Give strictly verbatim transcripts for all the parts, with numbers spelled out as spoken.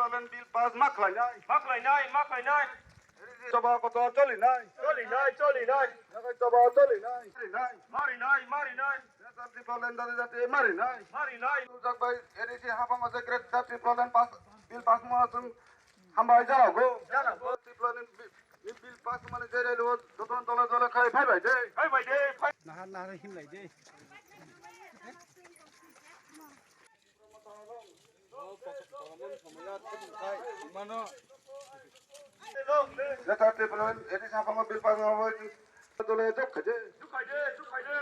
Bill pass ma khlainai. Ma khlainai, ma khlainai. Sabha kotor cholinai. Cholinai, cholinai. Sabha cholinai. Cholinai. Marinai, marinai. Greater Tipraland jati jati marinai. Marinai. Tujak bai A D C hapang ase Greater Tipraland pass, bill pass ma sung hambai jalago. Jalago. Tipraland bill pass mani jere lo joton dole dole khai phai bai de. Phai bai de. Phai. Nahar nahar himlai de. Greater Tipraland A D C hapang bill pass ma bai dole jok khaje. Jok khaje, jok khaje.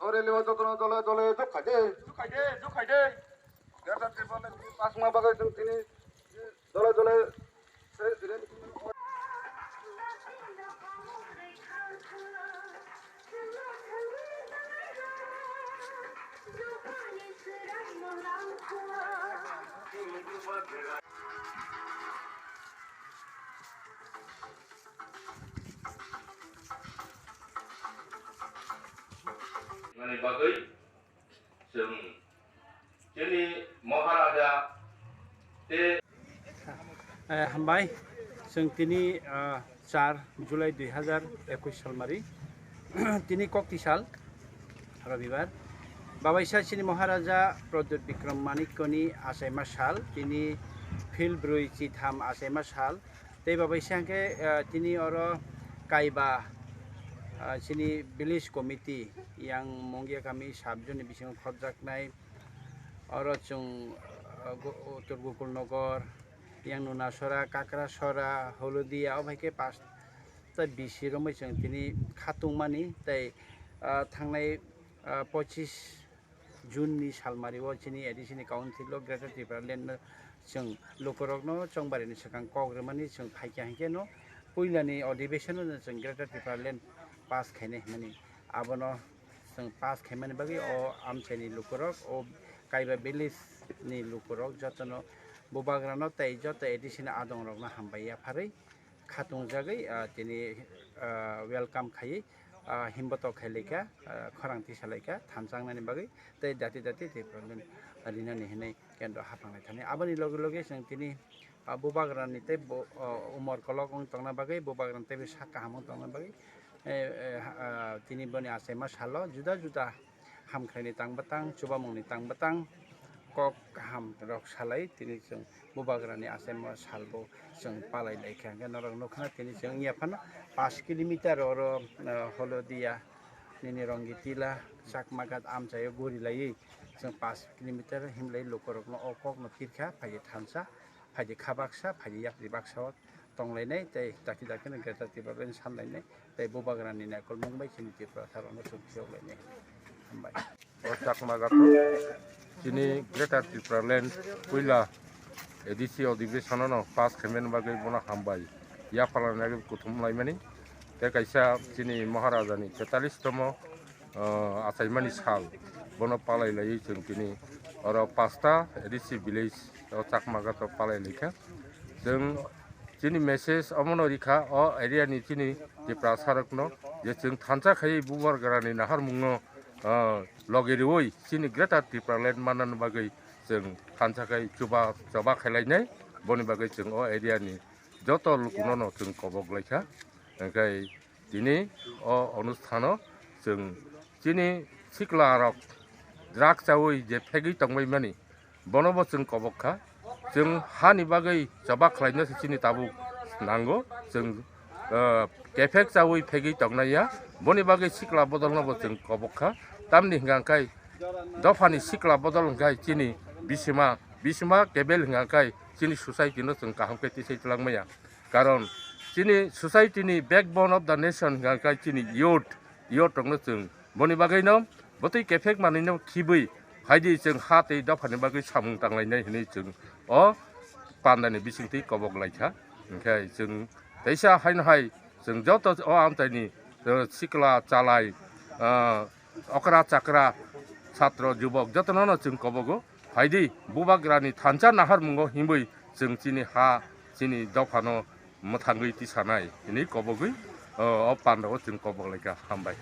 Ore lewa joton dole dole jok khaje. Jok khaje, jok khaje. Greater Tipraland bill pass ma bagwi jong tini dole dole Mani bagwi chwng chini Maharaja tei Eh, hambai, chwng tini, ah, char July dui hazar ekush salmari, tini kokti sal, Robibar. Babaisa chini Maharaja Pradyut Bikram Manikyoni achaima sal, tini phil brwi chitham achaima sal. Tei babaisa hwnkhe, ah, tini oro kaiba, ah, chini village committee yang Mongia kami sub-unit ni bisingo khorjaknai. Oro chwng, ah, Go-, Uttor Gokulnagar, yang Nunasora, Kakrasora, Holudia, o hai khe pasta bisi romwi chwng tini khatungmani tei, ah, thangnai, ah, pochis June ni salmari o chini A D C ni council o Greater Tipraland no chwng lukurok no chongbari ni swkang kok rwmani chwng phaikha hinkhe no puila ni adhiveshon o chwng Greater Tipraland pass khainai hinmani abono chwng pass khaimani bagwi o amchaini lukurok, o Kaiba village ni lukurok jotono bubagrano tei joto A D C ni adongrokno hambai yapharwi khatungjagwi, ah, tini, ah, welcome khaiwi, ah, himbotok khailaikha, ah, khorang tisalaikha thansa wngnani bagwi tei dati dati tei problem rinani hinwi kendro haphanglai thani. Aboni loge loge chwng tini, ah, bubagrani tei bo, ah, umor kolok wng tongna bagwi, bubagrani tei sak kaham wng tongna bagwi, eh, eh, ah, tini boni achaima salo juda juda hamkrai ni tang bwtang, chubamung ni tang bwtang, kok kaham rok salai tini chwng bubagra ni achaima sal bo chwng palai lai kha. Hwnkhe norok nukha tini chwng wngya phano pash kilometer oro, ah, Holodia nini Rongitila Chakmagat amchaio guri laiwi chwng pash kilometer himlai lukurokno o kokno phirkha, phai thansa. Phaidi kha baksa, phaidi yapri baksa o tonglainai, tei daki daki no Greater Tipraland sanlainai, tei bubagrani naikolmung bai chini Tripura tharokno chwng phiyok lainai. Hambai. O Chakma Gathok chini Greater Tipraland puila A D C adhiveshon no pass khaimani bagwi bono hambai yapharlani bagwi kuthum laimani. Tei kaisa chini Maharaja ni tetalis tomo, ah, achaimani sal bono palai laiwi chwng tini oro pasta A D C village o Chakma Gathok palai laikha. Chwng chini message omono rikha o area ni chini Tiprasa rokno je chwng thansa khaiwi bubagrani naharmungno, ah, logi rwui chini Greater Tipraland mannani bagwi chwng thansa khai chuba choba khailainai boni bagwi chwng o area ni joto lukuno no chwng kobok laikha. Hwnkhe tini o onusthano chwng chini sikla rok drug chawi je phegwi tongbai mani, bono bo chwng kobok kha. Chwng hani bagwi choba khlaina se chini tabuk nango. Chwng, ah, kephek chawi phegwi tongnai ya, boni bagwi sikla bodolno bo chwng kobok kha. Tamni hwnkha khe dophani sikla bodol hwnkha chini bisima, bisima kebel hwnkha khe chini society no chwng kaham khe tisai twlangmaya. Karon chini society ni backbone of the nation hwnkha khe chini youth, youth rokno chwng boni bagwino bwtwi kephek manwino khibwi phaidi chwng ha tei dophani bagwi samung tanglainai hinwi chwng o pandani bisingtwi kobok laikha. Hwnkhe chwng teisa haino hai chwng joto o amchaini, uh, sikla chalai, uh, okra chakra, satro jubok jotono no chwng kobogo. Phaidi bubagrani thansa naharmungo himwi chwng chini ha, chini dophano mwthangwi tisanai hinwi kobogwi, o, o pandao chwng kobok laikha. Hambai.